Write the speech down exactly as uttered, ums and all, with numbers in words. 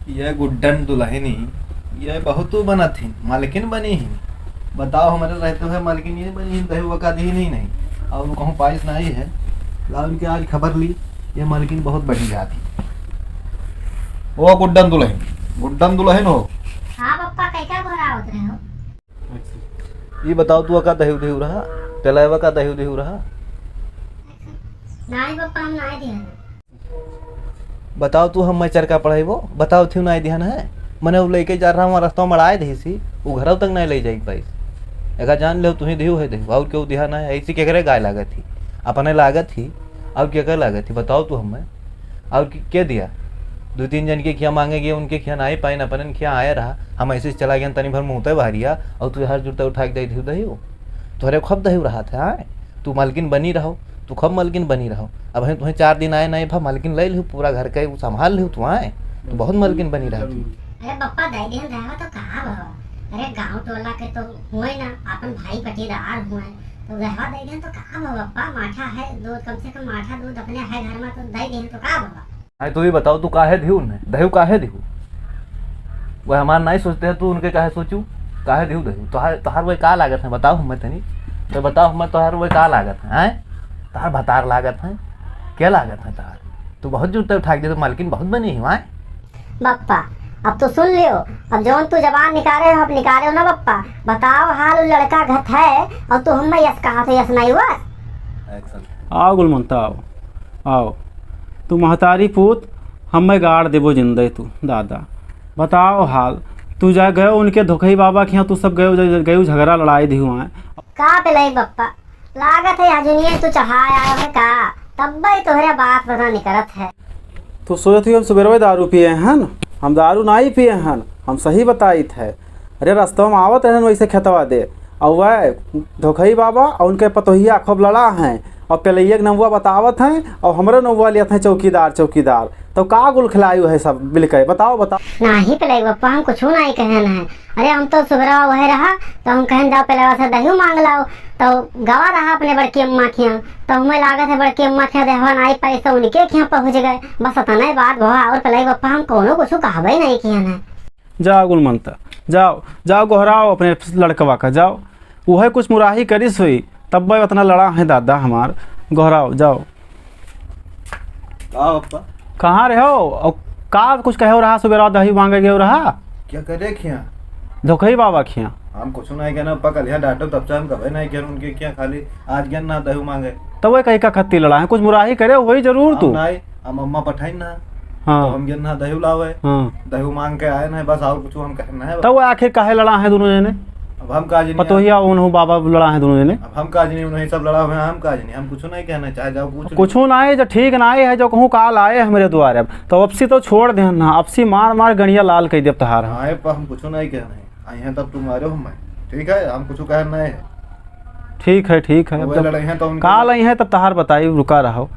ये गुड्डन दुलहिनी, ये बहुतू बनत ही, मालकिन बनी ही। बताओ, हमरे रहते हुए मालकिन ये बनी ही, दही वका दी नहीं, नहीं। और कहूँ पाइस नहीं है, लाओ इनके आज खबर ली, ये मालकिन बहुत बढ़िया थी। ओ गुड्डन दुलहिन, गुड्डन दुलहिन हो। हाँ पप्पा, कैसा घोरावत रहे हो? अच्छा। ये बताओ, तू का दही उदही रहा, पेलावा का दही उदही रहा? नहीं पप्पा, हम नहीं दिया। बताओ तू, हम मैं चरका पढ़ाई वो, बताओ थी नहीं ध्यान है। मने उ लेके जा रहा हूँ, रास्ता में अड़ाए दही सी, उ घरों तक नहीं ले जाई पाइस। एका जान ले, तू ही दिहू है दही, और केहू दिहा नहीं है, ऐसी केकरे गाय लागत ही, अपने लागत ही, और केकर लागत ही, बताओ तू हमें। और के, के दिया? दो तीन जन के खिया मांगे गए, उनके खिया नहीं पाइन, अपने खिया आए रहा, हम ऐसे चला गया तनी भर मुँहते बहरिया, और तू हर जुरता उठा के दे दिहू दही हो। तोहरे खूब दही रहा था, हाँ? तू मालकिन बनी रहो, तू खूब मालकिन बनी रहो। अब हम तुम्हें चार दिन आए नहीं भा, मालकिन ले लिहू, पूरा घर के उ संभाल लिहू तू, आए तू बहुत मालकिन बनी रहा तू। अरे पप्पा, दे देन रहवा तो कहा भवा? अरे गाँव टोला के तो हुए ना, अपन भाई पटीदार हुए, तो रहवा दे देन तो कहा भवा पप्पा? माठा है दो, कम से कम माठा दूध अपने है घर में, तो दे देन तो कहा भवा? अरे तू ही बताओ, तू काहे दिहू उन्हें? दहू काहे दिहू? वह हमार नहीं सोचते हैं, तू उनके काहे सोचू? काहे दिहू दहू? तोहार, तोहार वह का लागत है? बताओ हमें तनी। तो बताओ हमें, तोहार वह का लागत है? हैं? तोहार भतार लागत है? क्या लागत है तोहार? तू बहुत जूते उठा के दे, तो मालकिन बहुत बनी ही, हैं? बप्पा, अब तो सुन लियो, अब जौन तू जबान निकाले हो, अब निकाले हो ना बप्पा। बताओ हाल उ लड़का घत है, और तू हमें यस कहा थे, यस नहीं हुआ? Action। आओ गुलमंता, आओ, आओ। तू महतारी पूत, हमें गाड़ देबो जिंदे तू, दादा। बताओ हाल, तू जा गयो उनके धोखई बाबा के यहाँ, तू सब गयो, गयो झगड़ा लड़ाई दी हुआ है। का पेलाई बप्पा, लागत है आज उन्हें तू चढ़ाए आयो है का? तब्बे तोहरे बात पता निकरत है। तू सोचत हुई हम सुबेरवे दारू पिए हन? हम दारू नाई पिए हन, हम सही बताइत है। अरे रस्तवा में आवत रहन वैसे खेतवा दे, और वह धोखई बाबा और उनके पतोहिया खूब लड़ा हैं, और पेलैया के नौवा बतावत हैं, और हमरे नौवा लियत हैं चौकीदार, चौकीदार। तो का गुल खिलायु है सब मिलके? बताओ, बताओ। नाही पेलई बप्पा, हम कुछू नाही कहन है। अरे हम तो सुबेरवा वहे रहा, तो हम कहन जाओ पेलवा से दही मांग लाओ, तो गवा रहा अपने बड़की अम्मा खिया, तो हमें लागत है बड़की अम्मा खिया देहवा नाही पाइस, तो उनके खिया पहुँच गए। बस अतने बात भवा, और पेलई बप्पा हम कौनो कुछू कहबे नहीं किहन है। जाओ गुलमंता, जाओ, जाओ गोहराओ अपने लड़कवा का, जाओ। उहे कुछ मुराही करिस होई, तब्बे उतना लड़ा है दादा हमार। गोहराओ, जाओ। का बप्पा? कहाँ रहो? और का कुछ कहे रहा, सुबेरा दही मांगे गए रहा? क्या करे खिया? धोखई बाबा खिया। हम कुछ नहीं कहना बप्पा, कल यहाँ डांटो तब से हम कभी नहीं कहना उनके खिया, खाली आज गया ना दही मांगे। तो वह कहीं का खत्ती लड़ा है, कुछ मुराही करे वही जरूर हम तू। नहीं, हम अम्मा पठाई ना। हाँ। तो हम गेन ना दही लावे। हाँ। दही मांग के आए ना, बस और कुछ हम कहना है। तो वो आखिर काहे लड़ा है दोनों जने? अब हम का जानी। पतोहिया उन्हों बाबा लड़ा है दोनों जने। अब हम का जानी, उन्हें सब लड़ा हुआ है, हम का जानी, हम कुछ नहीं कहना, चाहे जाओ पूछ लो। कुछ ना है, जो ठीक ना है, जो कहूँ काल आए हमरे द्वारे, अब तो अपसी तो छोड़ दे ना, अपसी मार मार गणिया लाल कह देब तहार हम। आए पर हम कुछ नहीं कहना है, आई हैं तब तुम आ रहे हो, मैं ठीक है, हम कुछ कहना है। ठीक है, ठीक है, अब वो जब लड़ाई है तो उनके काल आई हैं तब तहार बताई, रुका रहो।